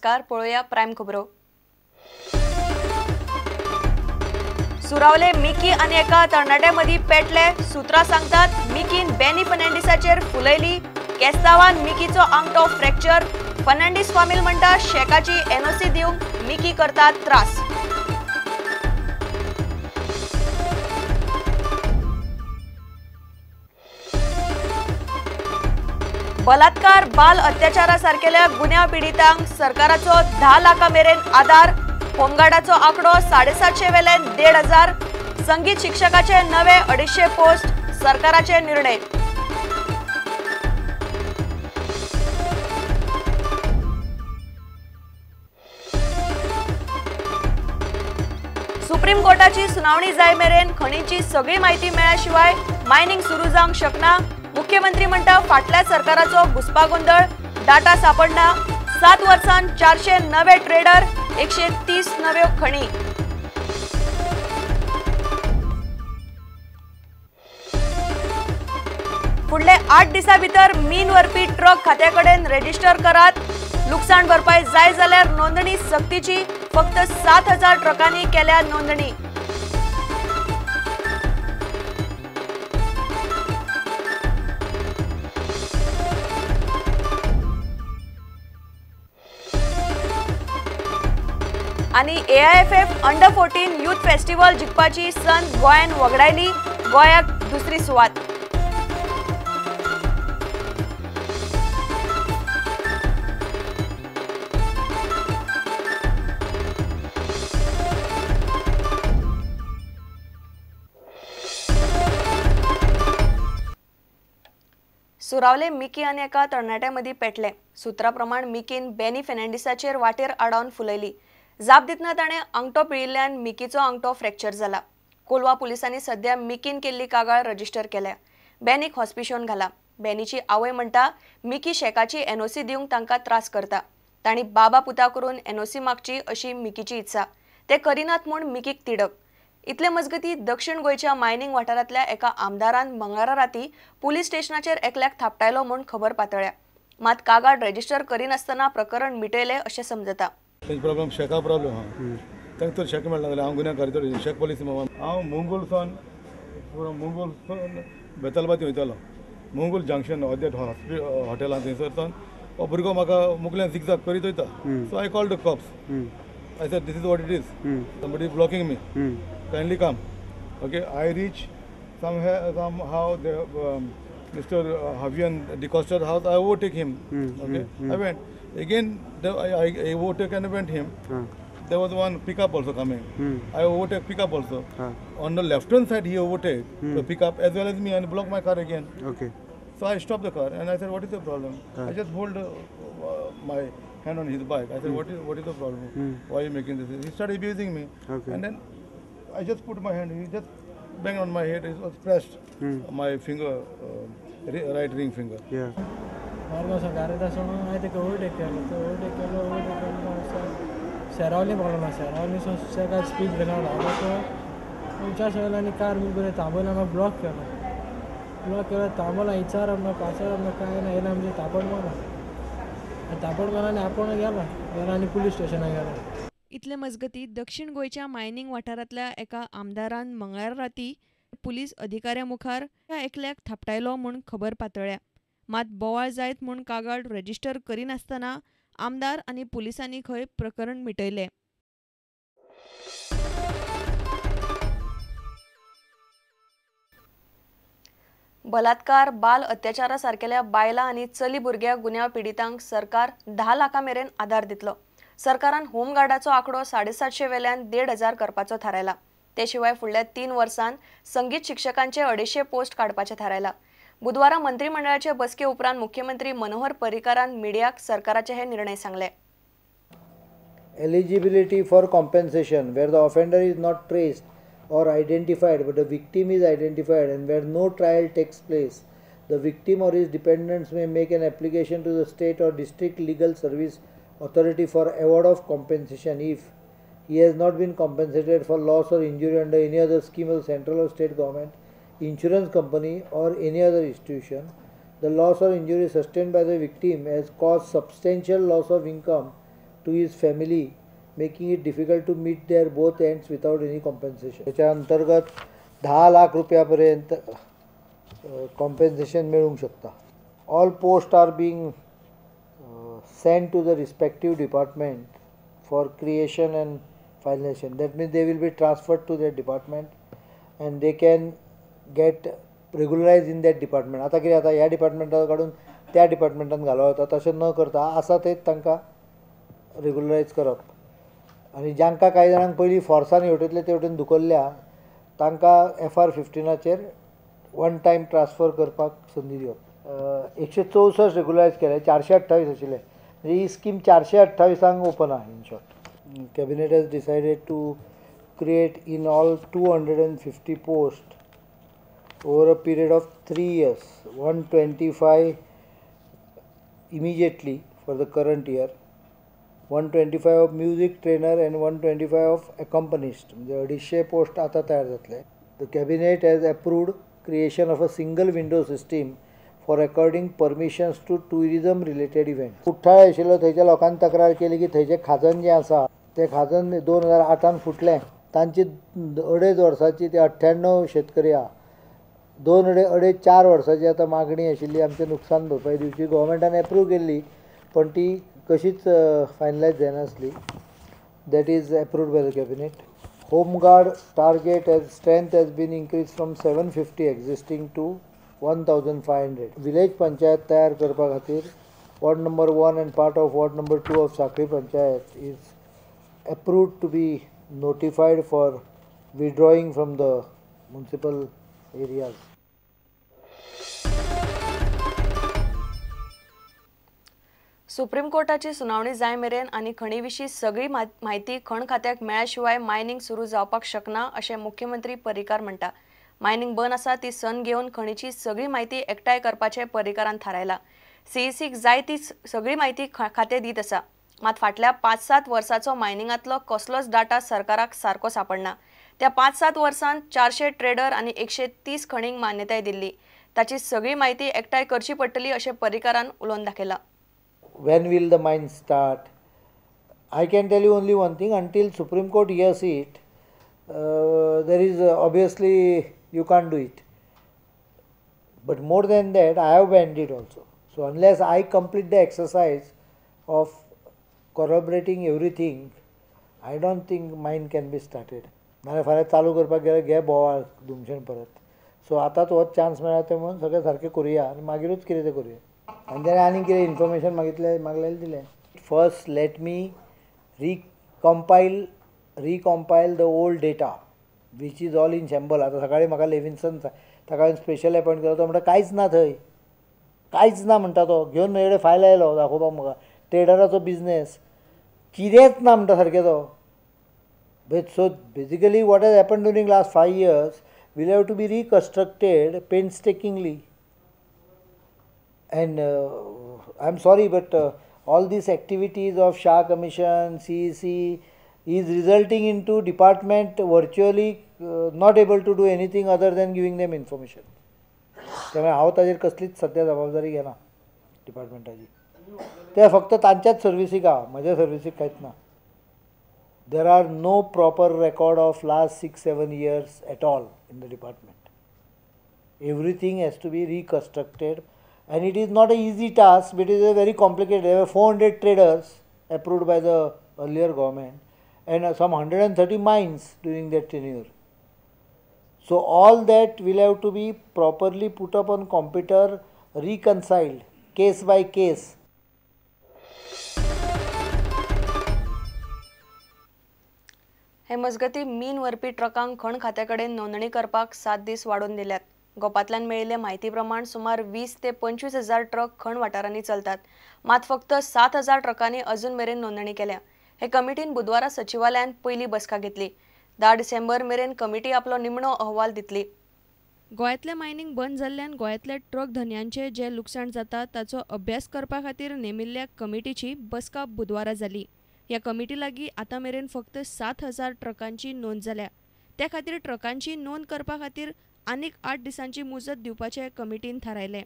नमस्कार, पळोवया प्रायम खबरो। सुरावले मिकी आनी एका तरणाट्या मदीं पेटले। सूत्रां सांगतात मिकीन बेनी फर्नांडीसाचेर फुलयली। केस्तावान मिकीचो आंगठो फ्रॅक्चर। फर्नांडीस फामील म्हणटा शेकाची एनओसी दिवंक मिकी करता त्रास। बलात्कार बाल अत्याचारा सारकेल्या गुन्यांव पिडितांक सरकाराचो 10 लाखां मेरेन आदार। होमगार्डाचो आंकडो 750 वेल्यान 1500। संगीत शिक्षकाचे नवे 250 पोस्ट, सरकाराचे निर्णय। सुप्रीम कोर्टाची सुनावणी जाय मेरेन खणीची सगळी माहिती मेळ्ळ्या शिवाय मायनिंग सुरू जावंक शकना। मुख्यमंत्री म्हणटा फाटल्या सरकाराचो घुस्पागोंदळ, डाटा सापडना। 7 वर्सांत 400 नवे ट्रेडर, 130 नव्यो खणी। फुडले 8 दिसां भितर मीन व्हरपी ट्रक खात्या कडेन रेजिस्टर करात। लुकसाण भरपाय जाय जाल्यार नोंदणी सक्तीची। फक्त 7000 ट्रकांनी केल्या नोंदणी। आनी AIFF under 14 youth festival जिखपाची संद गोंयान वगडायली। गोंयाक दुसरी सुवात। सुरावले मिकी आनी एका तरणाट्या मदीं पेटले। सूत्रां प्रमाण मिकीन बेनी फर्नांडीसाचेर वाटेर आडावन फुलयली। जाप दितना ताणें आंगठो पिळिल्ल्यान मिकीचो आंगठो फ्रॅक्चर जाला। कोलवा पुलिसांनी सध्या मिकीन केल्ली कागाळ रजिस्टर केल्या। बेनीक हॉस्पिशोन घाला। बेनीची आवय म्हणटा मिकी शेकाची एनओसी दिवंक तांकां त्रास करता। तांणी बाबा पुता करून एनओसी मागची अशी मिकीची इत्सा, ते करिनात म्हूण मिकीक तिडक। इतले मजगती दक्षिण गोंयच्या मायनिंग वाठारांतल्या एका आमदारान मंगळारा राती पुलीस स्टेशनाचेर एकल्याक थापटायलो म्हूण खबर पातळ्या। मात कागाळ रजिस्टर करिनासतना प्रकरण मिटयलें अशें समजता। प्रॉब्लम शेका प्रॉब्लम आहा, तांकां तर शेक मेळना जाल्यार हांव गुन्यांव करतलो। शेक पॉलिसी हांव मुंगूलसान मुंगूलसान बेतलबाती वयतालो। मुंगूल जंक्शन अद्याट हॉटेलां थंयसर सावन हो भुरगो म्हाका मुखल्यान झिगझाग करीत वयता। So I called the cops. I said this is what it is, somebody is blocking me, kindly come. Okay, I reach somehow the Mr. Javier D'Costa's house. I overtake him. Okay, I went again. I overtake and went him. There was one pickup also coming. I overtake pickup also. On the left hand side he overtake the pickup as well as me and block my car again. Okay. So I stopped the car and I said, what is the problem? I just hold my hand on his bike. I said, what is the problem? Why are you making this? He started abusing me. Okay. And then I just put my hand, he just banged on my head. It was pressed my finger, right ring finger. Yeah. Seraulim पावलो ना, Seraulim सुसेगाद speed breaker धांवलो तो उंचा सगळ्यांनी आनी car बीन बरें थांबयलो, म्हाका ब्लॉक केलो। ब्लॉक केलो, थांबलो, विचारप ना पाचारप ना कांय ना, येयला म्हणजे तापड मारला, तापड मारला आनी आपूण गेलो गेलो आनी पुलीस स्टेशनाक गेलो। इतले मजगती दक्षिण गोंयच्या मायनिंग वाठारांतल्या एका आमदारान मंगळारा राती पुलीस अधिकाऱ्या मुखार एकल्याक थापटायलो म्हूण खबर पातळ्ळ्या। मात बोवाळ जायत म्हूण कागाळ रजिस्टर करिनासतना आमदार आनी पुलिसांनी खंय प्रकरण मिटयलें। बलात्कार बाल अत्याचारा सारकेल्या बायलां आनी चली भुरग्या गुन्यांव पिडितांक सरकार 10 लाखां मेरेन आदार दितलो। सरकारान होमगार्डाचो आंकडो 750 वेल्यान 1500 करपाचो थारायला। ते शिवाय फुडल्या 3 वर्सांत संगीत शिक्षकांचे 250 पोस्ट काडपाचे थारायला। बुधवारा मंत्रिमंडळाचे बसके उपरांत मुख्यमंत्री मनोहर पर्रीकारान मीडियाक सरकाराचे हे निर्णय सांगले। Eligibility for compensation where the offender is not traced or identified but the victim is identified and where no trial takes place, the victim or his dependents may make an application to the state or district legal service authority for award of compensation if he has not been compensated for loss or injury under any other scheme of central or state government, insurance company or any other institution. The loss or injury sustained by the victim has caused substantial loss of income to his family, making it difficult to meet their both ends without any compensation. त्याच्या अंतर्गत 10 लाख रुपया पर्यंत compensation मेळूंक शकता. All post are being sent to the respective department for creation and finalization. That means they will be transferred to that department and they can get regularized in that department. आता कितें जाता, ह्या डिपार्टमेंटान काडून त्या डिपार्टमेंटान घालप वता, तशें न करता आसा तेच तांकां रेगुलरायज करप. आनी जांकां कांय जाणांक पयलीं फोर्सान हेवटेंतले ते वटेन धुकल्ल्या तांकां FR 15चेर वन टायम ट्रान्सफर करपाक संदी दिवप. 164 रेगुलरायज केले, 428 आशिल्ले. म्हणजे ही स्कीम 428 ओपन आहा. In short, cabinet has decided to create in all 250 post over a period of 3 years, 125 immediately for the current year, 125 of music trainer and 125 of accompanist. म्हणजे 250 post आतां तयार जातले. The cabinet has approved creation of a single window system for recording permissions to tourism related event. कुठ्ठाळे आशिल्लो थंयच्या लोकांनी तक्रार केली की थंयचें खाजन जें आसा तें खाजन 2008 फुटलें. तांची 2.5 वर्सांची ते 98 शेतकरी आहा, 2.5 4 वर्सांची आतां मागणी आशिल्ली आमचें नुकसान भरपाय दिवची. गोवोरमेंटान एप्रूव केल्ली पण ती कशीच finalise जायनासली. That is approved by the cabinet. Home guard target has strength has been increase from 750 existing to 1500. Village panchayat तयार करपा खातीर ward number 1 and part of ward number 2 of Sanquelim panchayat is approved to be notified for withdrawing from the municipal areas. Supreme कोर्टाची सुनावणी जाय मेरेन आनी खणी विशीं सगळी म्हायती खण खात्याक मेळ्या शिवाय मायनिंग सुरू जावपाक शकना अशें मुख्यमंत्री पर्रीकार म्हणटा. मायनिंग बंद आसा ती संद घेवन खणीची सगळी म्हायती एकठांय करपाचें पर्रीकारान थारायलां. सीईसीक जाय ती सगळी म्हायती खातें दीत आसा, मात फाटल्या 5-7 वर्सांचो मायनिंगांतलो कसलोच डाटा सरकाराक सारको सांपडना. त्या 5-7 वर्सांत 400 ट्रेडर आनी 130 खणींक मान्यताय दिल्ली, ताची सगळी म्हायती एकठांय करची पडटली अशें पर्रीकारान उलोवन दाखयलां. When will the mine start? I can tell you only one thing, until Supreme Court hears it, there is obviously you can't do it. But more than that, I have banned it also. So unless I complete the exercise of corroborating everything, I don't think mine can be started. नाल्यार फाल्यां चालू करपाक गेल्यार घे बोवाळ धुमशेण परत. So आतांच हो चान्स मेळ्ळा ते म्हणून सगळें सारकें करुया आनी मागीरूच कितें तें करुया. आनी ताणें आनी कितें इन्फॉर्मेशन मागितलें मागलेलें दिलें. First let me recompile the old data which is all in shamble. आतां सकाळीं म्हाका लेविन्सन ताका हांवें स्पेशल अपॉयंट केलो, तो म्हणटा कांयच ना थंय, कांयच ना म्हणटा तो. घेवन म्हजे कडेन फायल आयलो दाखोवपाक म्हाका, ट्रेडराचो बिजनेस कितेंच ना म्हणटा सारकें तो. So basically what has happen during last 5 years will have to be reconstructed painstakingly. And I am sorry, but all these activities of Shah Commission, CEC is resulting into department virtually not able to do anything other than giving them information. त्यामुळे हांव ताजेर कसलीच सद्या जबाबदारी घेना डिपार्टमेंटाची. ते फक्त तांच्याच सर्विसीक आहा, म्हज्या सर्विसीक कांयच ना. There are no proper record of last 6-7 years at all in the department. Everything has to be reconstructed. And it is not an easy task, but it is a very complicated. There were 400 traders approved by the earlier government and some 130 mines during that tenure. So all that will have to be properly put up on computer, reconciled case by case. हे मजगती मीन व्हरपी ट्रकांक खण खात्या कडेन नोंदणी करपाक 7 दीस वाडोवन दिल्यात. गोपांतल्यान मेळिल्ले म्हायती प्रमाण सुमार 20 ते 25 हजार ट्रक खण वाठारांनी चलतात, मात फक्त 7,000 ट्रकांनी अजून मेरेन नोंदणी केल्या. हे कमिटीन बुधवारा सचिवालयांत पयली बसका घेतली. 10 डिसेंबर मेरेन कमिटी आपलो निमणो अहवाल दितली. गोंयांतलें मायनिंग बंद जाल्ल्यान गोंयांतल्या ट्रक धनयांचें जें लुकसाण जाता ताचो अभ्यास करपा खातीर नेमिल्ल्या कमिटीची बसका बुधवारा जाली. ह्या कमिटी लागीं आतां मेरेन फक्त 7,000 ट्रकांची नोंद जाल्या. त्या खातीर ट्रकांची नोंद करपा खातीर आनीक 8 दिसांची मुजत दिवपाचें कमिटीन थारायलें.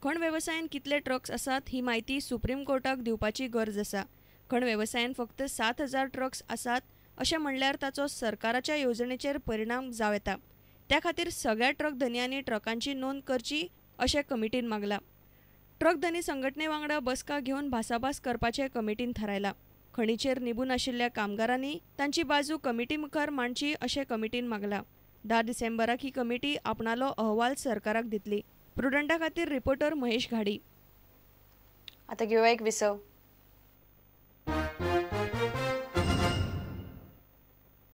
खण वेवसायान कितले ट्रक्स आसात ही म्हायती सुप्रीम कोर्टाक दिवपाची गरज आसा. खण वेवसायान फक्त 7,000 ट्रक्स आसात अशें म्हणल्यार ताचो सरकाराच्या येवजणेचेर परिणाम जावं येता. त्या खातीर सगळ्या ट्रक धनयांनी ट्रकांची नोंद करची अशें कमिटीन मागलां. ट्रक धनी संघटने वांगडा बसका घेवन भासाभास करपाचें कमिटीन थारायलां. खणीचेर निबून आशिल्ल्या कामगारांनी तांची बाजू कमिटी मुखार मांडची अशें कमिटीन मागलां. 10 डिसेंबराक ही कमिटी आपणालो अहवाल सरकाराक दितली. प्रुडंटा खातीर रिपोर्टर महेश घाडी. आतां घेवया एक विसव.